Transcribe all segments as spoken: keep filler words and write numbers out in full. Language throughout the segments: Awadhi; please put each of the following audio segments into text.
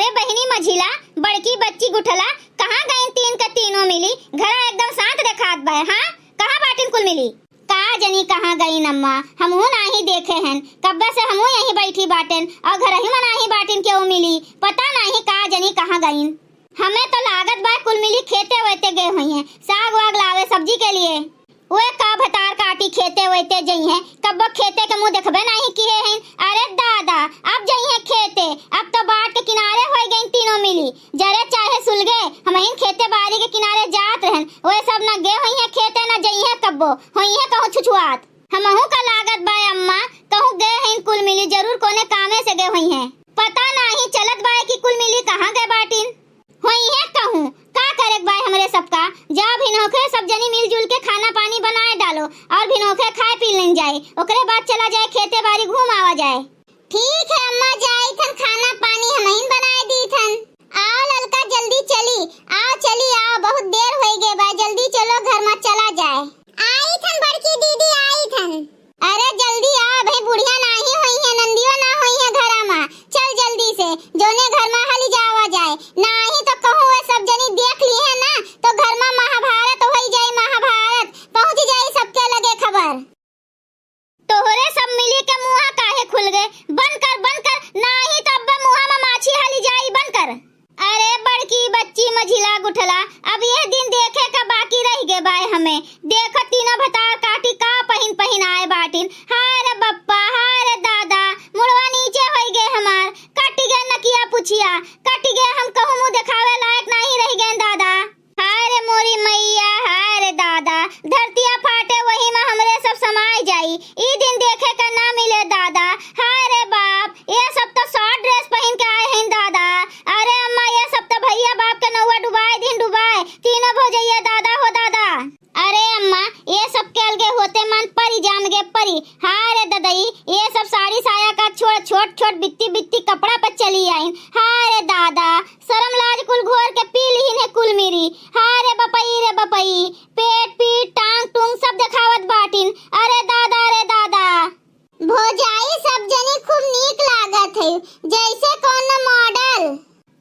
ए बहिनी मझिला, बड़की बच्ची गुठला, कहाँ गइन तीन के तीनों मिली? घरा एकदम शांत देखात बा, हाँ? कहाँ बाटिन कुल मिली? का जनी कहाँ गइन अम्मा, हमहू नाहीं देखे हन, कब्बे से हमहू यहीं बैठी बाटेन, अउर घरही में नाहीं बाटिन केहू मिली, पता नाहीं का जनी कहाँ गइन। हमें तो लागत बा कुल मिली खेते वेते गए होइहें, साग वाग लावे सब्जी के लिए। वे का भतार काटी खेते वेते जइहें, कब्बो खेते के मुँह देखबे नाहीं किहे हइन। अरे दादा, अब जइहें खेते, अब तो बाट के किनारे होइ गइन तीनों मिली। जरे चाहे सुलगे, हमहिन खेते बारी के किनारे जात रहन, वे सब न गए होइहें खेते, न जइहें कब्बो, होइहें कहूँ छुछुआत। हमहू का लागत बा अम्मा, कहूँ गए हइन कुल मिली, जरूर कौने कामे से गए होइहें। पता नाहीं चलत बा कि कुल मिली कहाँ गए बाटिन। होइहें कहूँ, का करेक बा हमरे सबका? जाओ भिनोखे सब जनी मिलजुल के खाना पानी बनाए डालो अउर भिनोखे खाए पी लेन जाए, ओकरे बाद चला जाए खेते बारी घूम आवा जाए। ठीक है अम्मा, जाई थन खाना पानी हमहिन बनाए दी थन। आओ ललका जल्दी चली, आओ चली आओ, बहुत देर होइ गए बा, जल्दी चलो घर में चला जाए। आई थन बड़की दीदी, आई थन। अरे जल्दी आ, अबहीं बुढ़िया नाहीं होइहें, नंदियो ना होइहें घरा मा। चल जल्दी से, जौने घर मा हली जावा जाए, नाहीं तो कहूँ वे सब जनी देख लिहें ना, तो घर मा महाभारत होइ जाई, महाभारत। पहुँच जाई सबके लगे खबर। तोहरे सब मिली के मुँहा काहे खुल गए? बंद कर, बंद कर, नाहीं तो अब्बे मुँहा मा माछी हली जाई, बंद कर। अरे बड़की बच्ची मझिला गुठला, अब यह दिन देखे का बाकी रहि गए बाय हमें। देखो तीनों भतार काटी का पहिन पहिन आए बाटिन। हाय रे बप्पा, हाय रे दादा, मुड़वा नीचे होइ गए हमार, कटि गए नकिया पुछिया, कटि गए, हम कहूँ मुँह देखावे लायक नाहीं रहि गए दादा। हाय रे मोरी मइया, हाय रे दादा, धरतिया फाटे वही मा हमरे सब समाय जाई, ई दिन देखे का ना मिले दादा। हाय रे बाप, ये सब तो short dress पहिन के आए हैं दादा। अरे अम्मा, ये सब तो भइया बाप के नउआ डुबाए दिन डुबाए, तीनों भौजइया दादा हो दादा। अरे अम्मा, ये सब के अलगे होते मन परी जाम गे परी। हाय रे ददई, ये सब साड़ी साया का छोड़ छोट छोट बित्ती बित्ती कपड़ा पर चली आइन। हाय रे दादा, सरम लाज कुल घोर के पी लिहिन है कुल मिरी। हाय रे बपई रे बपई, पेट पीठ टांग टूंग सब देखावत बाटिन। अरे दादा रे दादा। भौजाई सब जनी खूब नीक लागत है, जैसे कौनो model।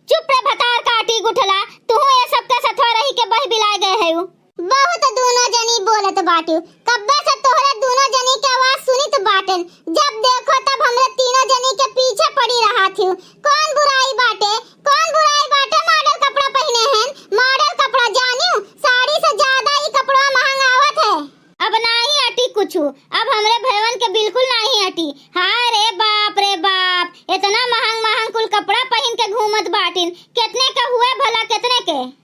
चुप रे भतार काटी गुठला, तुहू ये सब के सथवा रही के बहि बिलाए गए है। बहुत दूनो जनी बोलत बाटिउ, कब्बे से तोहरे दूनो जनी के आवाज सुनित बाटेन। जब देखो तब हमरे तीनों जनी के पीछे पड़ी रहत हिउ। कौन बुराई बाटे, कौन बुराई बाटे? Model कपड़ा पहिने हैं, model कपड़ा जानिउ, साड़ी से ज्यादा ई कपड़वा महंग आवत है। अब नाहीं अटी कुछु, अब हमरे भयवन के बिल्कुल नाहीं अटी। हाय रे बाप रे बाप, इतना महंग महंग कुल कपड़ा पहिन के घूमत बाटिन, कितने के हुए भला, कितने के?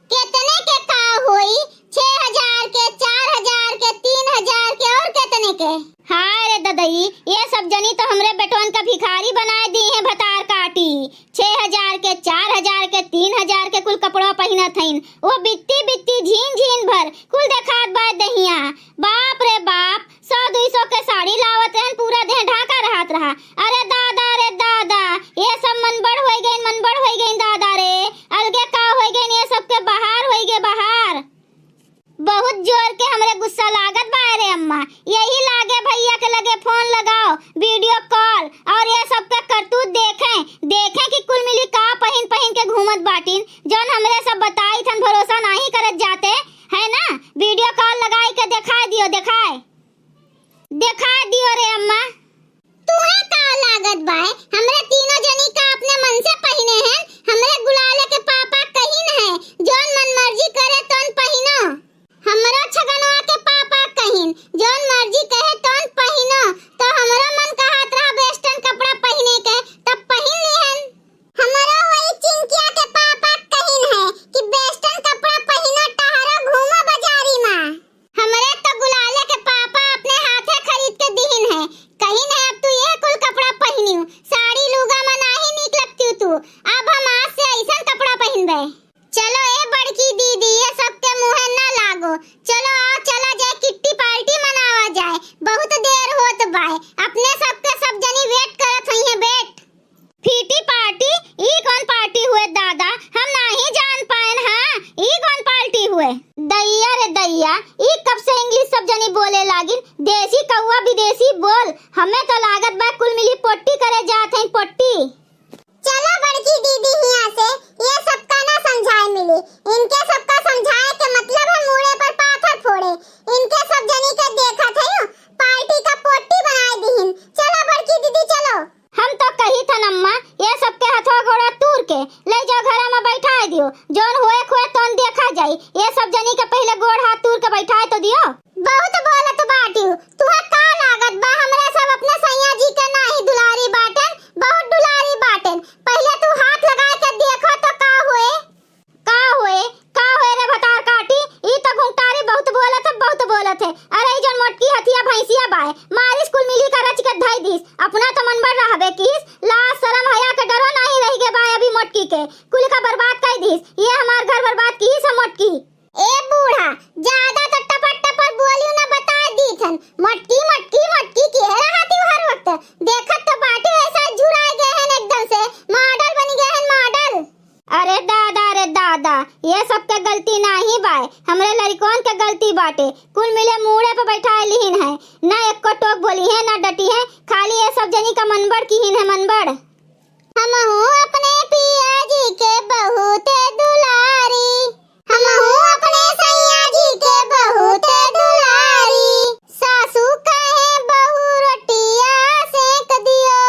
कितने के का होई? छह हजार के, चार हजार के, तीन हजार के और कितने के? हाय रे ददई, ये सब जनी तो हमरे बेटवन का भिखारी बनाए दी हैं भतार काटी। छह हजार के, चार हजार के, तीन हजार के कुल कपड़वा पहिनत हइन। वो बित्ती बित्ती झीन झीन भर कुल देखात बा दहिया। बाप रे बाप, सौ दुई सौ के साड़ी लावत रहन, पूरा देह ढाका रहत रहा। अरे दादा रे दादा, ये सब मनबढ़ होइ गइन, मनबढ़ होइ गइन दादा रे। अलगे का होइ गइन, ये सब के बहार होइ गए बहार। बहुत जोर के हमरे गुस्सा लागत बा रे अम्मा। यही लागे भइया के लगे फोन लगाओ, video call, और ये सब के करतूत देखें, देखें कि कुल मिली का पहिन पहिन के घूमत बाटिन। जौन हमरे सब बताई थन भरोसा नाहीं करत जाते, है ना? Video call लगाई के देखाए दियो, देखाए, देखाए दियो रे अम्मा। तुहे का लागत बाय, हमरे तीनों जनी का अपने मन से पहिने हैं? हमरे गुलाले के पापा कहिन है, जौन मन मर्जी करे तौन पहिनो। हमरो छगनवा के पापा कहिन, जौन मर्जी कहे तौन पहिनो, तो हमरो मन कहत रहा western कपड़ा पहिने के, तब पहिन लिहन। हमरो वही चिंकिया के पापा कहिन है कि western कपड़ा पहिनो, टहरो, घूमो बाजारी मा। हमरे तो गुलाले के पापा अपने हाथे खरीद के दिहिन है, कहिन है, "अब तू ये कुल कपड़ा पहिनियो, साड़ी लूगा मा नाहीं नीक लगतियो तू, अब हम आज से अइसन कपड़ा पहिनबे।" चलो ए बड़की दीदी, ये सब के मुँहे ना लागो, चलो आओ चला जाए, kitty party मनावा जाए, बहुत देर होत बाय, अपने सब के सब जनी wait करत होइहें, wait। फीटी पार्टी? ई कौन पार्टी हुए दादा? हम नाहीं जान पाएन। हाँ, ई कौन पार्टी हुए? दैया रे दैया, ई कब से English सब जनी बोले लागिन? देसी कौआ विदेशी बोल। हमें तो लागत बा कुल मिली पोट्टी करे जात हैं, पोट्टी। चलो बड़की दीदी, जौन होए खोए तौन देखा जाई। ये सब जनी के पहिले गोड़ हाथ तूर के बैठाए तो दियो। बहुत बोलत बाटिउ, तुहा का लागत बा, हमरा सब अपने सैया जी के नाही दुलारी बाटेन, बहुत दुलारी बाटेन। पहिले तू हाथ लगाए के देखो तो का होए। का होए, का होए रे भतार काटी, ई तो घुंघटारी बहुत बोलत है, बहुत बोलत है। अरे ई जौन मोटकी हथिया भैंसिया बाय, मारिस कुल मिली का रच के धई दीस, अपना तो मनबड़ रहबे कीस, लाज सरम हया के डरो नाही रहि गे बाय अभी मोटकी के, कुल का बर्बाद कई दीस, ये हमार घर बर्बाद कीस है मोटकी। ए बूढ़ा, ज्यादा तो टपर टपर बोलियो ना, बता दीथन। मटकी, मटकी, मटकी किहे रहत ही हर वक्त। देखत तो बाटी वैसा झुराए गए हैं एकदम से, मॉडल बनी गए हैं मॉडल। अरे दादा, अरे दादा, ये सबके गलती नाही बाय, हमरे लड़िकौन के गलती बाटे। कुल मिले मूड़े पे बैठाए लिहिन है, ना एको टोक बोली है, ना डटी है, खाली ये सब जनी का मनबड़ किहिन है, मनबड़। हमहू अपने पिया जी के बहुते दुलारी, हमहू अपने सैया जी के बहुते दुलारी। सासू कहे बहू रोटिया सेक दियो,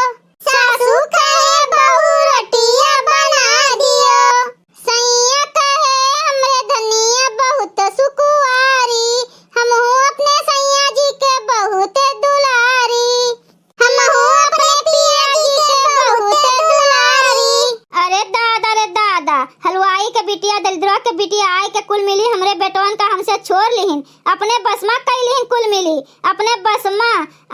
सासू कहे बहू रोटिया बना दियो। सैया कहे हमरे धनिया बहुत सुकुवारी, हमहू अपने सैया जी के बहुते दुलारी। हमहू अपने पिया जी के बहुते दुलारी। अरे दादा रे दादा, हलवाई के बिटिया, दलिद्रा के बिटिया आए के कुल मिली हमरे बेटवन का हमसे छोड़ लिहिन, अपने बस मा कई लिहिन कुल मिली, अपने बस मा।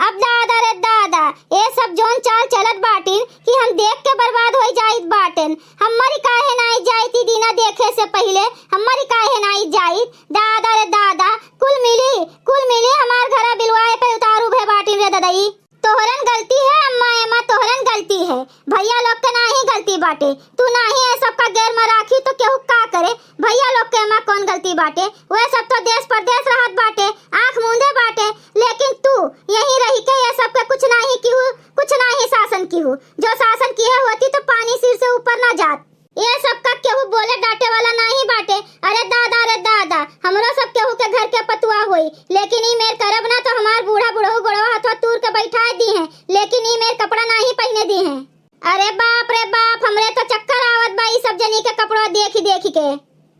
अब दादा रे दादा, ये सब जौन चाल चलत बाटिन कि हम देख के बर्बाद होई जाइत बाटेन। हम मरी काहे नाई जाइत ई दीना देखे से पहिले, हम मरी काहे नाई जाइत? दादा रे दादा, कुल मिली, कुल मिली हमार घरा बिलवाए पे उतारू भे बाटिन रे ददई। तोहरन गलती है अम्मा, एमा तोहरन गलती है, भैया लोग के नाही गलती बाटे। तू नाही ए सब का गैर मा राखी तो केहू का करे? भैया लोग के एमा कौन गलती बाटे? वह सब तो देश परदेश रहत बाटे, आँख मूंदे बाटे, लेकिन तू यहीं रही के ये सब के कुछ नाही किहू, कुछ नाही शासन किहू। जो शासन किहे होती तो पानी सिर से ऊपर ना जात। ये सब का केहू बोले डांटे वाला नाही बाटे। अरे दादा, अरे दादा, हमरो सब केहू के घर के पतुआ होई, लेकिन ई मेर करब ना तो हमार बूढ़ा बुढ़ऊ गोड़वा हथवा तूर के बैठाए दीहें, लेकिन ई मेर कपड़ा नाही पहिने दीहें। अरे बाप रे बाप, हमरे तो चक्कर आवत बा ई सब जनी के कपड़ा देखी देखी के।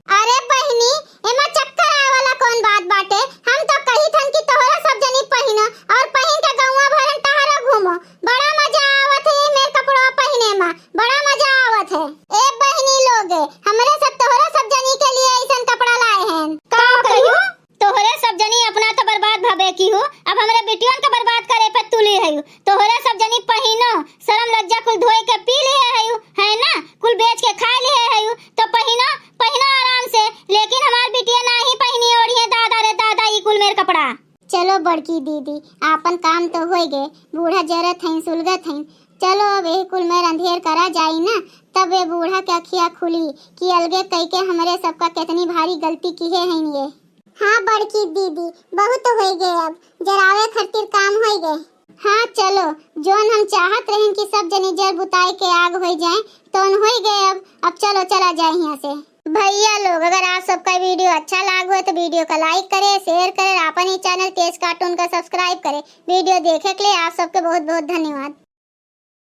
अरे बहिनी, एमा चक्कर आवे वाला कौन बात बाटे? हम तो कही थन कि तोहरा सब जनी पहिनो और पहिन के गौवा भरन टहरो घूमो। बड़ा मजा आवत है ई मेर कपड़ा पहिने मा, बड़ा मजा आवत है। ए बहिनी लोगे, हमरे सब तोहरा सब जनी के लिए ऐसन कपड़ा लाए हैं। का कहियो? तोहरे सब जनी अपना तो बर्बाद भबे किहू, अब हमरे बिटियन के बर्बाद करे पे तुली हयू। तोहरे सब जनी पहिनो, शरम लज्जा कुल धोए के पी लिहे हयू, है ना? कुल बेच के खाए लिहे हयू, तो पहिनो, पहिनो आराम से, लेकिन हमार बिटिया नाही पहिनी ओढ़िए दादा रे दादा ई कुल मेर कपड़ा। चलो बड़की दीदी, आपन काम तो होई गए, बूढ़ा जरत हईं, सुलगत हईं। चलो अब एह कुल मेर अंधेर करा जाई ना, तब ए बूढ़ा के अखिया खुली कि अलगे कई के हमरे सबका केतनी भारी गलती किहे हईं ये। हाँ बड़की दीदी, बहुत होई गए, अब जरावे खातिर काम होई गए। हाँ चलो, जौन हम चाहत रहेन कि सब जनी जर बुताए के आग होई जाए, तौन होई गए। अब, अब चलो चला जाए यहाँ से। भैया लोग, अगर आप सबका video अच्छा लाग हो तो video का like करे, share करे, आपन ई channel तेज cartoon का subscribe करे। Video देखे के लिए आप सबके बहुत बहुत धन्यवाद।